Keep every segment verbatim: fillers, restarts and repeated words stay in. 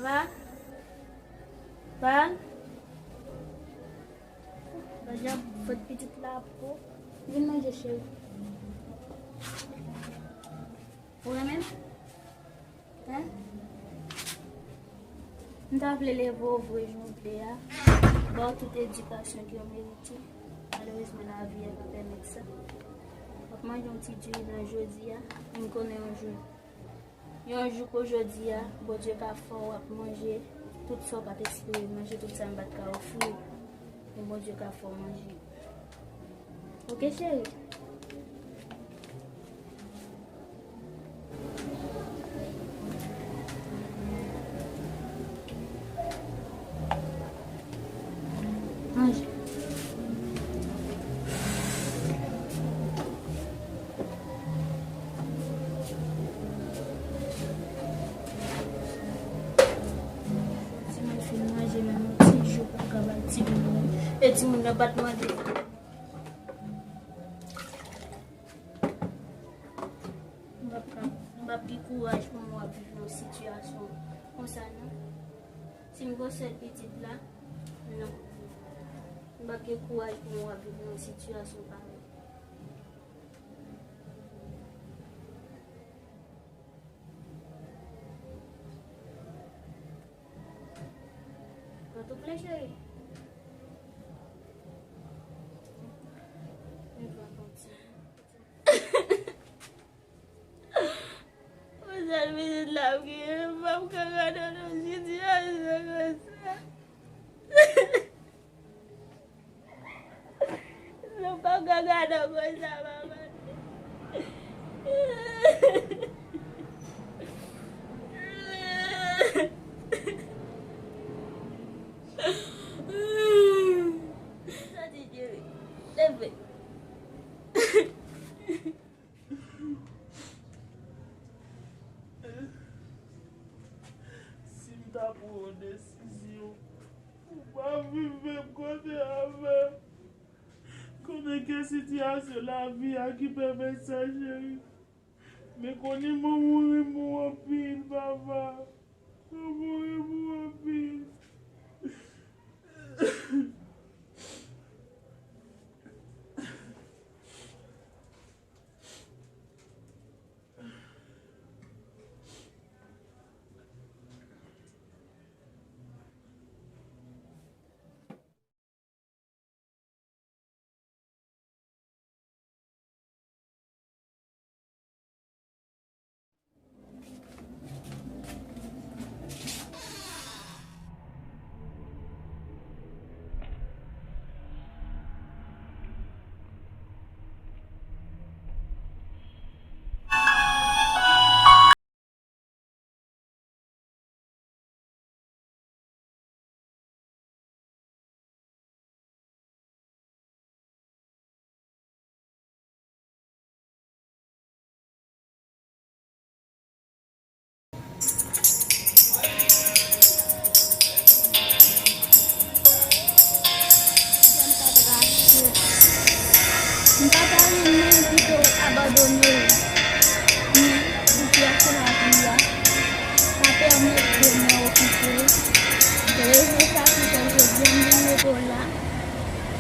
Pa. Pa. Gad jan fòt pitit la po. Vin manje, cheri. Ou renmen m? Hein? M ta vle leve w vre jan w vle a, ba w tout edikasyon ke w merite. Malerezman, lavi a pa pèmèt sa. W ap manje yon ti diri nan jodi a, men m konnen yon jou, yon jou kou jodi a, Bondye ka fè w ap manje tout sa w pa t espere manje, tout sa m pa t ka ofri w. Men Bondye ka fè w manje. Oke, cheri? Manje. Timoun fin manje, menm yon ti jou pa ka bay timoun nan. E timoun nan pa t mande. M p ap ka, m p ap gen kouraj pou m wè w ap viv nan sitiyasyon konsa, non. Si m gon sèl pitit la, non. M p ap gen kouraj pou m wè w ap viv nan sitiyasyon parèy. Pantoufle, cheri. Mwen pran pantoufle. Mwen sèl pitit la m gen, m p ap ka gade w nan sitiyasyon konsa. Nou pa ka gade w konsa, papa. Soti, cheri. Leve. Si m ta pran yon desizyon, ou pa viv menm kote avè m. Konnen ke sitiyasyon lavi a ki pèmèt sa, cheri. Men konnen manman w renmen w anpil, papa. Manman w renmen w anpil. M pa ta renmen pito abandone l. Men sitiyasyon lavi a pa pèmèt ke mwen okipe l. Se rezon sa ki fè jodi a m vin mete w la.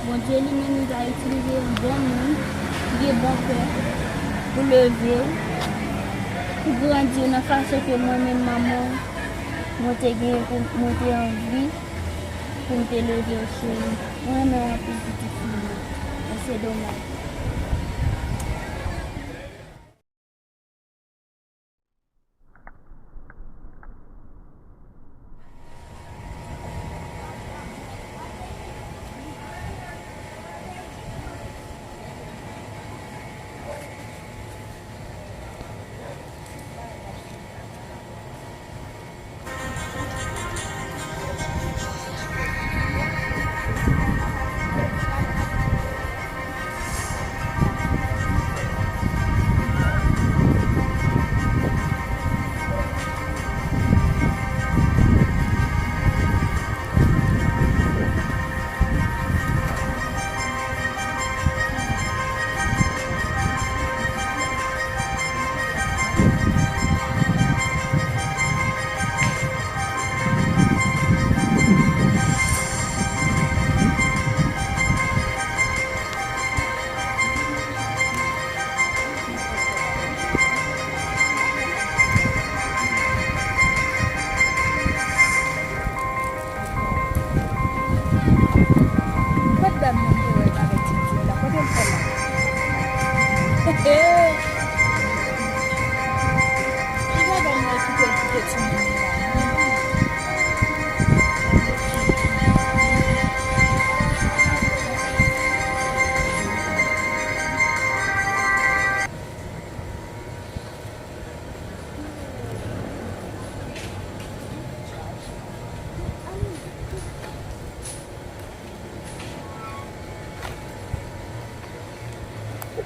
Bondye li menm li va itilize yon bon moun ki gen bon kè pou leve w, pou grandi w nan fason ke mwen menm manman w, mwen te gen pou mwen te anvi pou m te leve w, cheri. Mwen renmen w anpil, pitit fi m nan. Men se domaj.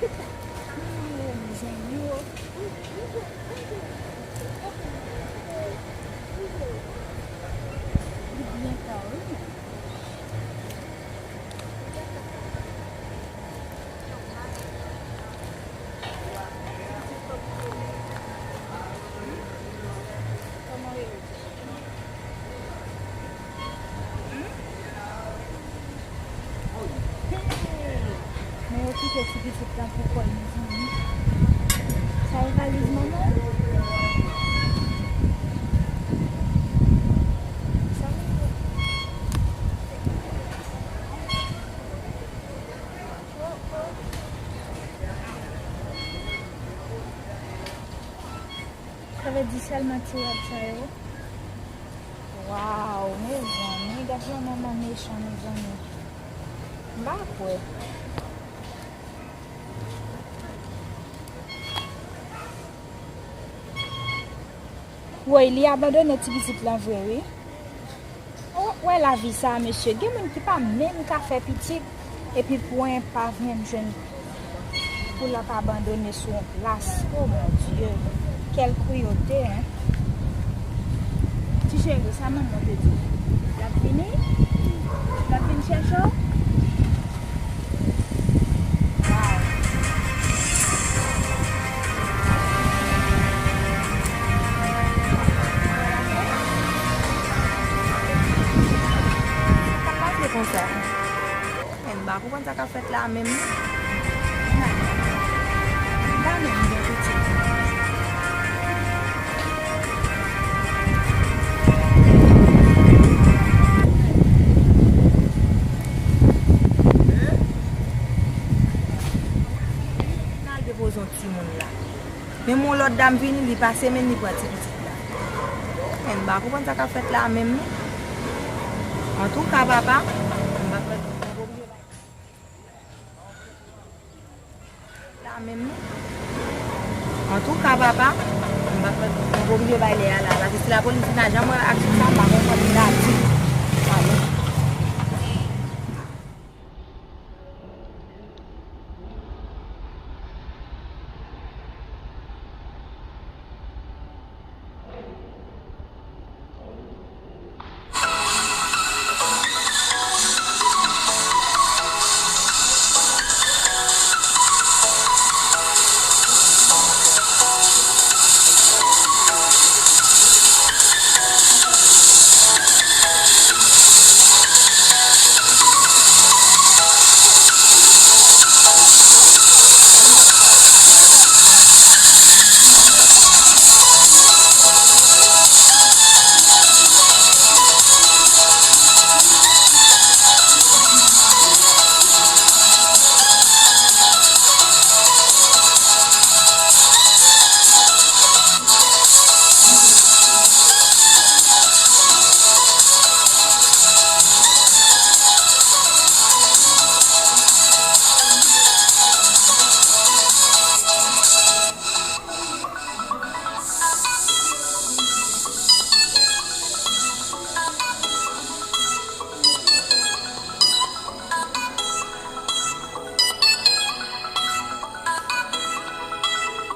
Mezanmi, o. Li byen ka, wi. Men yo kite ti pitit la pou kò l, mezanmi. Sa e valiz manman? Sa Sa vle di sèlman ti rad sa yo. Waw, mezanmi, gad jan manman mechan, mezanmi. M pa kwè. Woy, li abandone ti pitit lan vre, wi. Ou wè lavi sa, mesye. Gen moun ki pa menm ka fè pitit, epi pou en pa menm jwenn, pou l ap abandone sou yon plas. Oh mon Dieu, quelle cruauté, hein. Ti cheri, sa manman te di w? L ap vini? L ap vin chèche w? Sa k ap pase konsa? Men m pa konprann sa k ap fèt la menm non. M pa menm gen pitit. Nan al depoze yon timoun la. Menm yon lòt dam vini, li pase men li pran ti pitit la. Men m pa konprann sa k ap fèt la menm non. Antouka, papa, m pa fè la menm non. Antouka, papa, m pa fè, m oblije bay lè a la. Paske si lapolis vin la, jan mwen aksyon sa, m pa konprann li la di.